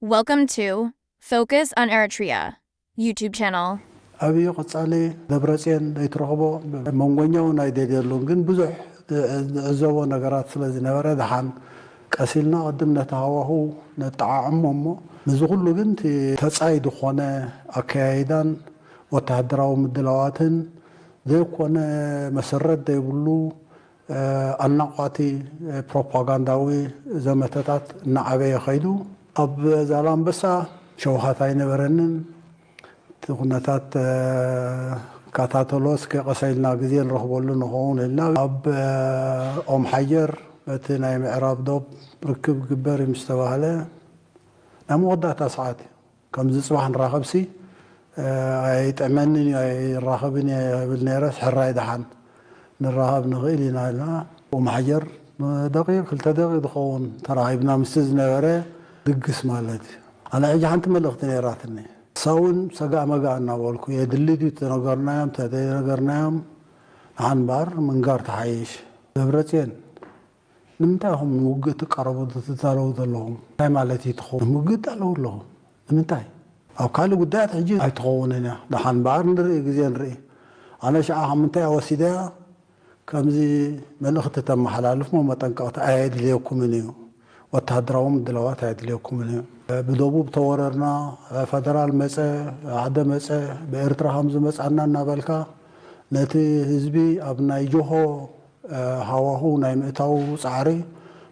Welcome to Focus on Eritrea YouTube channel. ኣብዩ ቀጻሊ ደብረጽዮን ዘይትረኽቦ መንጎኛ እውን ኣይደልየሉን፣ ግን ብዙሕ ዝዕዘቦ ነገራት ስለ ዝነበረ ደሓን ቀሲልና ቅድም ነቲ ሃዋሁ ነጠዓዕሞ እሞ፣ ምስዚ ኩሉ ግን እቲ ተጻይ ዝኾነ ኣከያይዳን ወተሃደራዊ ምድላዋትን ዘይኮነ መሰረት ዘይብሉ ኣናቋቲ ፕሮፓጋንዳዊ ዘመተታት እናዓበየ ኸይዱ። ኣብ ዛላምበሳ ሸውሃት ኣይነበረንን። እቲ ኩነታት ካታተሎስ ከይቀሰልና ግዜ ንረኽበሉ ንኸውን ኢልና ኣብ ኦም ሓየር በቲ ናይ ምዕራብ ዶብ ርክብ ግበር እዩ ምስ ተባህለ ናይ መወዳእታ ሰዓት እዩ። ከምዚ ጽባሕ ንራኸብሲ ኣይጥዕመንን እዩ ኣይራኸብን እየ ብል ነይረስ ሕራይ ደሓን ንራኸብ ንኽእል ኢና ኢልና ኦም ሓየር ደቂቕ ክልተ ደቂቕ ዝኸውን ተራኺብና ምስቲ ዝነበረ ድግስ ማለት እዩ። ኣነ ሕጂ ሓንቲ መልእኽቲ ነይራትኒ። ንሳ እውን ሰጋእ መጋእ እናበልኩ የድሊ ድዩ ተነገርናዮም ተዘይነገርናዮም ንሓን እምበኣር ምንጋር ተሓይሽ። ደብረጽዮን ንምንታይ ኢኹም ንውግእ ትቃረቡ ትዳለዉ ዘለኹም? እንታይ ማለት እዩ ትኸውን? ንውግእ ትዳለዉ ኣለኹም። ንምንታይ? ኣብ ካልእ ጉዳያት ሕጂ ኣይትኸውንን እያ። ደሓን እምበኣር ንርኢ፣ ግዜ ንርኢ። ኣነ ሽዓ ካብ ምንታይ እያ ወሲደያ? ከምዚ መልእኽቲ ተመሓላልፍ እሞ መጠንቀቕቲ ኣየድልየኩምን እዩ። ወተሃደራዊ ምድላዋት ኣየድልየኩምን እዩ። ብደቡብ ተወረርና፣ ፈደራል መጸ፣ ሓደ መጸ፣ ብኤርትራ ከም ዝመጻና እናበልካ ነቲ ህዝቢ ኣብ ናይ ጆሆ ሃዋሁ ናይ ምእታው ጻዕሪ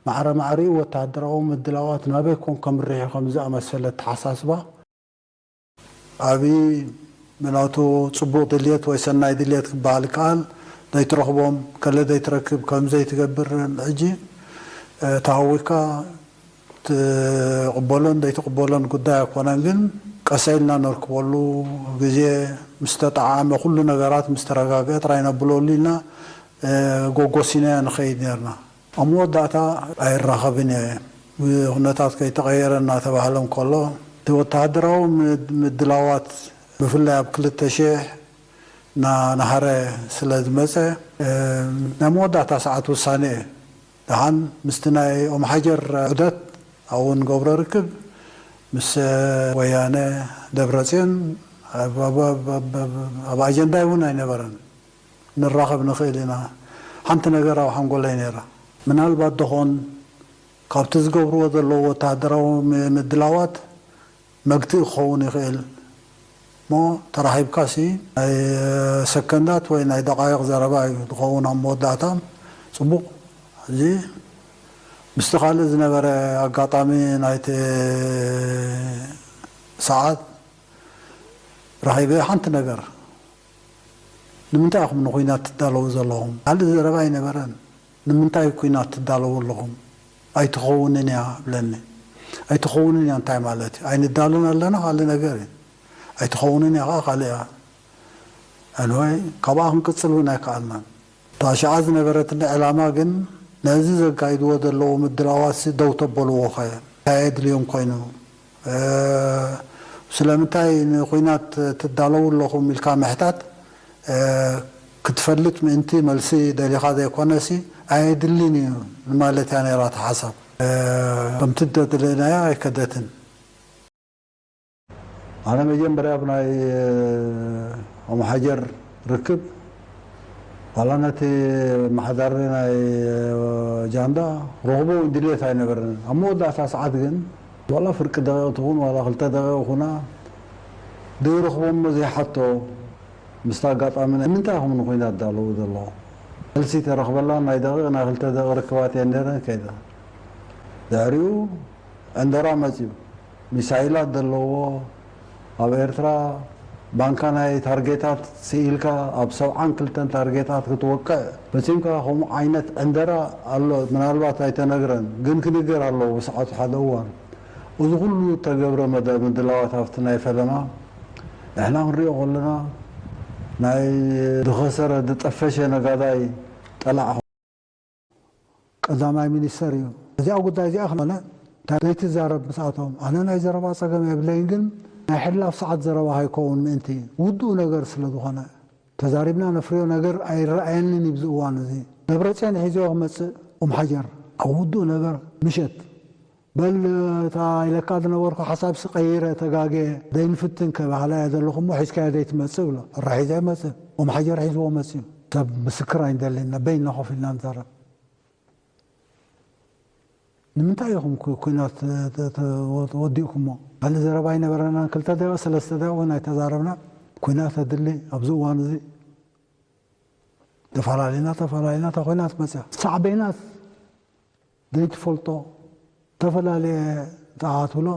ማዕረ ማዕሪኡ ወተሃደራዊ ምድላዋት ናበይ ኮን ከምርሕ እዩ ከም ዝኣመሰለ ኣተሓሳስባ ኣብይ ብናቱ ጽቡቕ ድልየት ወይ ሰናይ ድልየት ክበሃል ይከኣል ዘይትረኽቦም ከለ ዘይትረክብ ከም ዘይትገብር ሕጂ ተሃዊካ ትቕበሎን ዘይትቕበሎን ጉዳይ ኣይኮነን፣ ግን ቀሰ ኢልና ነርክበሉ ግዜ ምስ ተጠዓዓመ ኩሉ ነገራት ምስ ተረጋግአ ጥራይ ነብለሉ ኢልና ጎጎሲናዮ ንኸይድ ኔርና። ኣብ መወዳእታ ኣይራኸብን እየ፣ ኩነታት ከይተቐየረ እናተባህለ እንከሎ እቲ ወተሃደራዊ ምድላዋት ብፍላይ ኣብ ክልተ ሽሕ እናነሃረ ስለ ዝመጸ ናይ መወዳእታ ሰዓት ውሳነ እየ። ደሓን ምስቲ ናይ ኦም ሓጀር ዑደት ኣብኡ ንገብሮ ርክብ ምስ ወያነ ደብረጽዮን ኣብ ኣጀንዳይ እውን ኣይነበረን። ንራኸብ ንኽእል ኢና። ሓንቲ ነገር ኣብ ሓንጎለይ ነይራ። ምናልባት ደኾን ካብቲ ዝገብርዎ ዘለዉ ወተሃደራዊ ምድላዋት መግትኢ ክኸውን ይኽእል እሞ ተራኺብካሲ ናይ ሰከንዳት ወይ ናይ ደቓይቕ ዘረባ እዩ ዝኸውን ኣብ መወዳእታ። ጽቡቕ። ሕጂ ምስቲ ካልእ ዝነበረ ኣጋጣሚ ናይቲ ሰዓት ረኺበ ሓንቲ ነገር ንምንታይ ኢኹም ንኹናት ትዳለዉ ዘለኹም? ካልእ ዘረባ ኣይነበረን። ንምንታይ ኩናት ትዳለዉ ኣለኹም? ኣይትኸውንን እያ ብለኒ። ኣይትኸውንን እያ እንታይ ማለት እዩ? ኣይንዳሎን ኣለና ካልእ ነገር እዩ። ኣይትኸውንን እያ ከዓ ካልእ እያ። ኣንወይ ካብኣ ክንቅጽል እውን ኣይከኣልናን። እታ ሽዓ ዝነበረትኒ ዕላማ ግን ነዚ ዘካይድዎ ዘለዉ ምድላዋትሲ ደው ተበልዎ ኸ እንታይ የድልዮም ኮይኑ? ስለምንታይ ንኹናት ትዳለዉ ኣለኹም ኢልካ ምሕታት ክትፈልጥ ምእንቲ መልሲ ደሊኻ ዘይኮነሲ ኣየድልን እዩ ንማለት እያ ነይራ እታ ሓሳብ። ከምቲ ደደለናያ ኣይከደትን። ኣነ መጀመርያ ኣብ ናይ ኦም ሓጀር ርክብ ዋላ ነቲ መሓዳሪ ናይ ጃንዳ ረኽቦ እውን ድልየት ኣይነበረን። ኣብ መወዳእታ ሰዓት ግን ዋላ ፍርቂ ደቂቕ ትኹን ዋላ ክልተ ደቂቕ ኩና ዘይረኽቦ እሞ ዘይሓቶ ምስቲ ኣጋጣሚ ንምንታይ ኢኹም ንኹናት ትዳለዉ ዘለኹም? መልሲ ተረኽበላ ናይ ደቂቕ ናይ ክልተ ደቂቕ ርክባት እየን ነይረን ከይዳ። ድሕሪኡ ዕንደራ መፅዩ። ሚሳይላት ዘለዎ ኣብ ኤርትራ ባንካ ናይ ታርጌታት ስኢልካ ኣብ ሰብዓን ክልተን ታርጌታት ክትወቅዕ ፈጺምካ ከምኡ ዓይነት ዕንደራ ኣሎ። ምናልባት ኣይተነግረን ግን ክንገር ኣለዎ ብሰዓቱ ሓደ እዋን እዚ ኩሉ ተገብረ መደ ምድላዋት ኣብቲ ናይ ፈለማ ንሕና ክንሪኦ ከለና ናይ ዝኸሰረ ዝጠፈሸ ነጋዳይ ጠላዕ ቀዳማይ ሚኒስተር እዩ። እዚኣ ጉዳይ እዚኣ ክኾነ እንታይ ዘይትዛረብ ምስኣቶም ኣነ ናይ ዘረባ ጸገም የብለይን፣ ግን ናይ ሕላፍ ሰዓት ዘረባ ከይከውን ምእንቲ ውዱእ ነገር ስለ ዝኾነ ተዛሪብና ነፍርዮ ነገር ኣይረኣየንን እዩ። ኣብዚ እዋን እዚ ደብረጽዮን ሒዝዮ ክመጽእ ኦም ሓጀር ኣብ ውዱእ ነገር ምሸት በል እታ ኢለካ ዝነበርኩ ሓሳብሲ ቀይረ ተጋግየ ደይንፍትን ከ በሃላ እየ ዘለኹ እሞ ሒዝካዮ ዘይትመጽእ ብሎ። እረ ሒዘ ኣይመጽእን። ኦም ሓጀር ሒዝዎ መጽዩ። ሰብ ምስክር ኣይንደልን ኢና፣ በይንና ኮፍ ኢልና ንዛረብ። ንምንታይ ኢኹም ኩ- ኩናት ተ- ተ- ተ- ወ- ወዲእኩሞ? ካልእ ዘረባ ኣይነበረናን። ክልተ ደቂቕ ሰለስተ ደቂቕ እውን ኣይተዛረብና። ኩናት ተድሊ ኣብዚ እዋን እዚ ተፈላለና ተፈላለና እታ ኩናት መፅያ ሳዕቤናት ዘይትፈልጦ ዝተፈላለየ ጣዓት ብሎ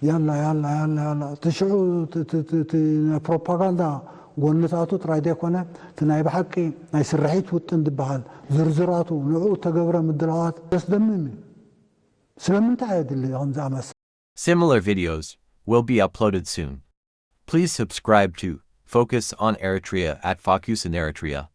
ያላ ያላ ያላ ያላ እቲ ሽዑ እቲ- እቲ- እቲ- እቲ ናይ ፕሮፓጋንዳ ጎንታቱ ጥራይ ዘይኮነ እቲ ናይ ብሓቂ ናይ ስርሒት ውጥን ዝበሃል ዝርዝራቱ ንዕኡ ተገብረ ምድላዋት ዘስደምም እዩ። ስለምንታይ የድሊ ከምዚ ኣመሰ Similar videos will be uploaded soon. Please subscribe to Focus on Eritrea at Focus in Eritrea.